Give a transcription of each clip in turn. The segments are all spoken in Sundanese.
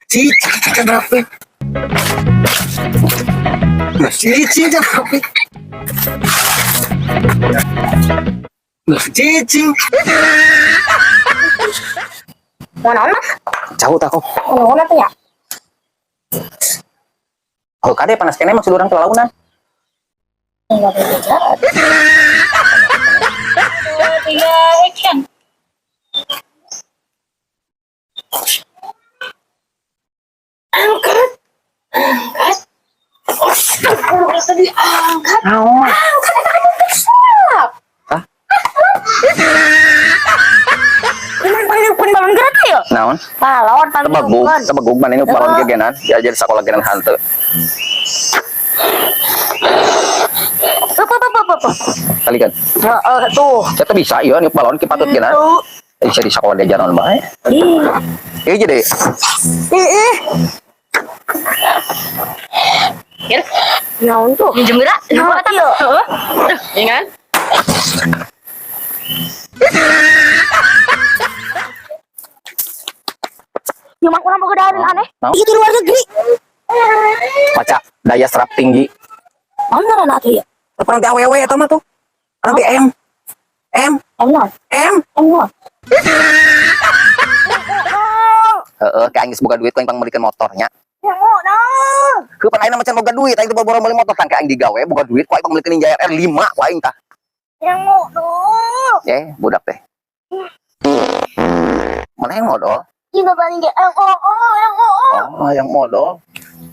Si cakep. Cicing cakep. Cicing. Mau naon mah? Jauh tak kok. Mau naon tuh ya? Oh, kade panas kene maksud urang kelaunan. Enggak boleh jalan. Dua, tiga, action. Angkat. Angkat. Astagfirullah tadi angkat. Naon? Angkat eta kamu kesap. Hah? Kuning balon gerak ya? Naon? Balon Tebegug, tebegug mana ini balon gegenan, diajar sekolah genan hantu. Tuh, tuh, tuh, tuh, tuh. Kali kan. Heeh, tuh. Saya tuh bisa iya nih balon ki patut genan. Bisa di sekolah diajar naon bae. Iya jadi. Ih, ih. Ya, Naon tuh? minjem gerak. Nah, iya. Heeh. Duh, iya kan? Ya mah urang boga daun aneh. Naon? Itu di luar negeri. Maca daya serap tinggi. Naon ngaranna atuh ya? Orang teh awewe eta mah tuh. Orang teh M. M M naon? M. M naon? Heeh, kayak geus boga duit ku aing pangmeulikeun motornya. Ya mau naon? Heuh pan aing mah can boga duit, aing teh boro-boro meuli motor tang aing digawe boga duit ku aing pangmeulikeun Ninja RR 5 ku aing tah. Ya mau tuh. Eh, budak teh. Mana yang modal? Ini paling ge M O O M O O. Oh, yang modal.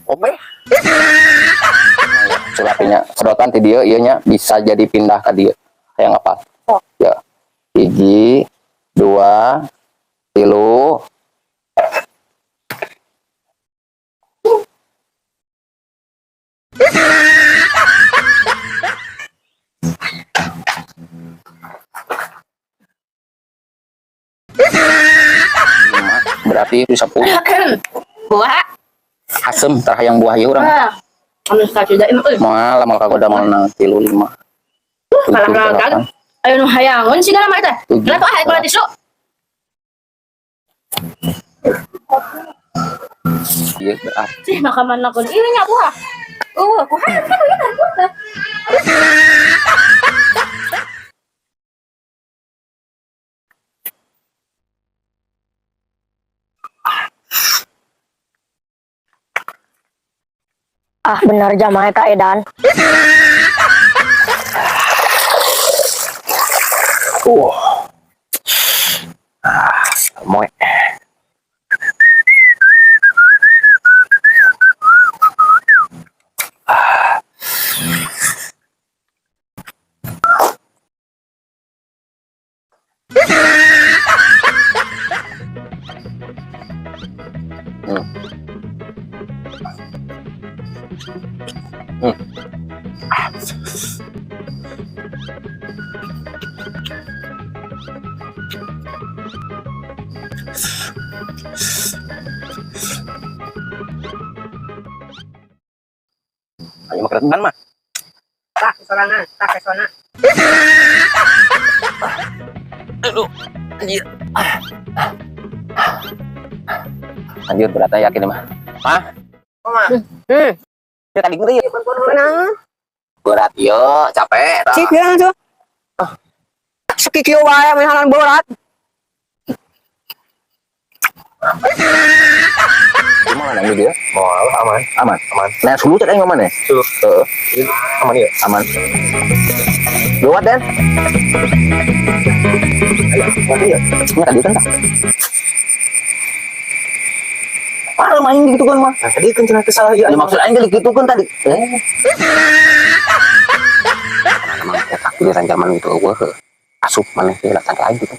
Obe. Sulapinya sedotan ti dieu ieu nya bisa jadi pindah ka dieu. Hayang apa? Oh. Ya. 1, 2, 3. Lima, berarti 10. Buah. Asem tah hayang buah ieu urang. Ah. Anu sakit da euy. Moal lamun kagoda moal na 3 5. Kalah kalah kalah. Ayo nu hayangun sih mah teh. Tujuh. Lah tuh ah kalau tisu. Iya berarti Sih makaman aku ieu nya buah. Oh, aku hayang kan ieu teh buah teh. Ah bener jamaah eta edan. Ah, moe. Hmm. Ayo makan mah. Tak sorangan, tak kesona. Aduh, anjir. Anjir beratnya yakin mah. Mah, Koma. ya tadi ngeri. Nah, Berat yo, capek. cik ya tuh. Sekikieu wae menahan berat. Gimana nih dia? Mau aman, Aman. aman. Nah, suluh cek aing mana? Suluh. Heeh, Aman ya? aman. Lewat Dan. Ayo, mati ya. Ini tadi kan tah. Parah main gitu kan mah. Nah, tadi kan cenah teu salah Ya, ieu. maksud aing gitu kan tadi. Eh. Emang eta giliran zaman gitu eueuh. Asup maneh teh lah tangke aing gitu.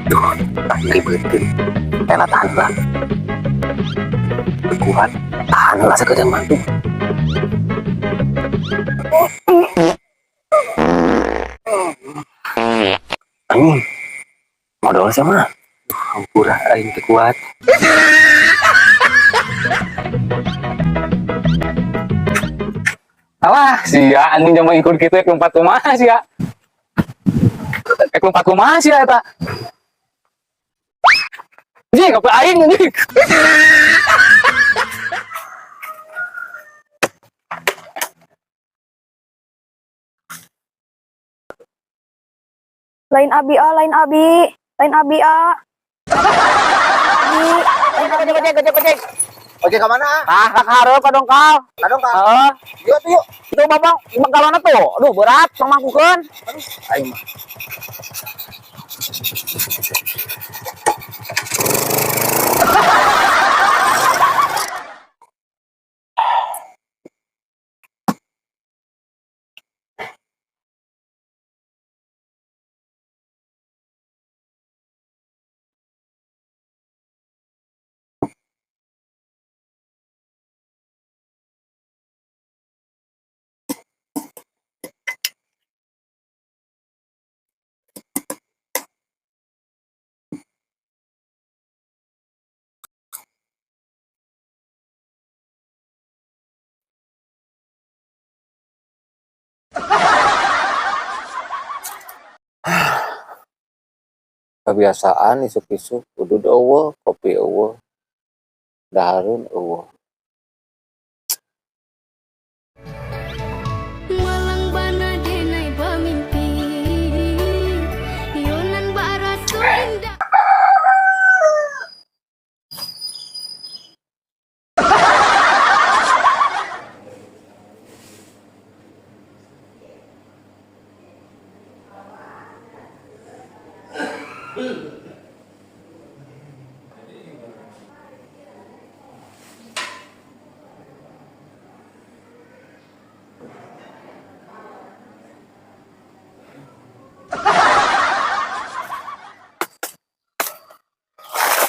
Duh, tah ribeuteun. Teh tahan lah. Kuat, tahan lah sakedeung mah tuh. Anjing. Modal sama. Hampura aing teu kuat. Alah, sia anjing jama ikut kitu ek lompat kumaha sia. Ek lompat kumaha sia eta. Anjing, apa aing anjing? Lain abi ah, lain abi. Lain abi ah. Abi. Ojek, ojek, ojek, ojek. Ojek ke mana? Ah, kak hareup ka dongkal. Ka dongkal. Heeh. Yuk, tuh, yuk. Itu babang bangkalana tuh. Aduh, berat tong mangkukeun. Aing mah. Kebiasaan isuk-isuk udud eueuh, kopi eueuh, dahareun eueuh. Walang bana denai pamimpi Yonan baraso indah.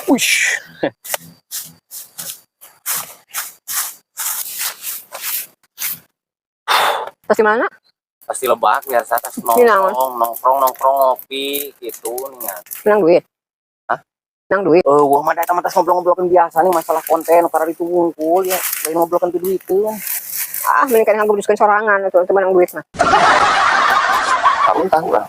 Uish. Tas di mana? Pasti lebak biasa tas Di naon? nongkrong, nongkrong, nongkrong ngopi gitu nih. Menang duit. Hah? Menang duit. Eh, wah mah datang tas ngobrol-ngobrolkeun biasa nih masalah konten karena itu wungkul ya. Lain ngobrolkeun tu duiteun. Ah, mending kan ngabuduskeun sorangan itu untuk menang duit mah. Tahu tahu lah.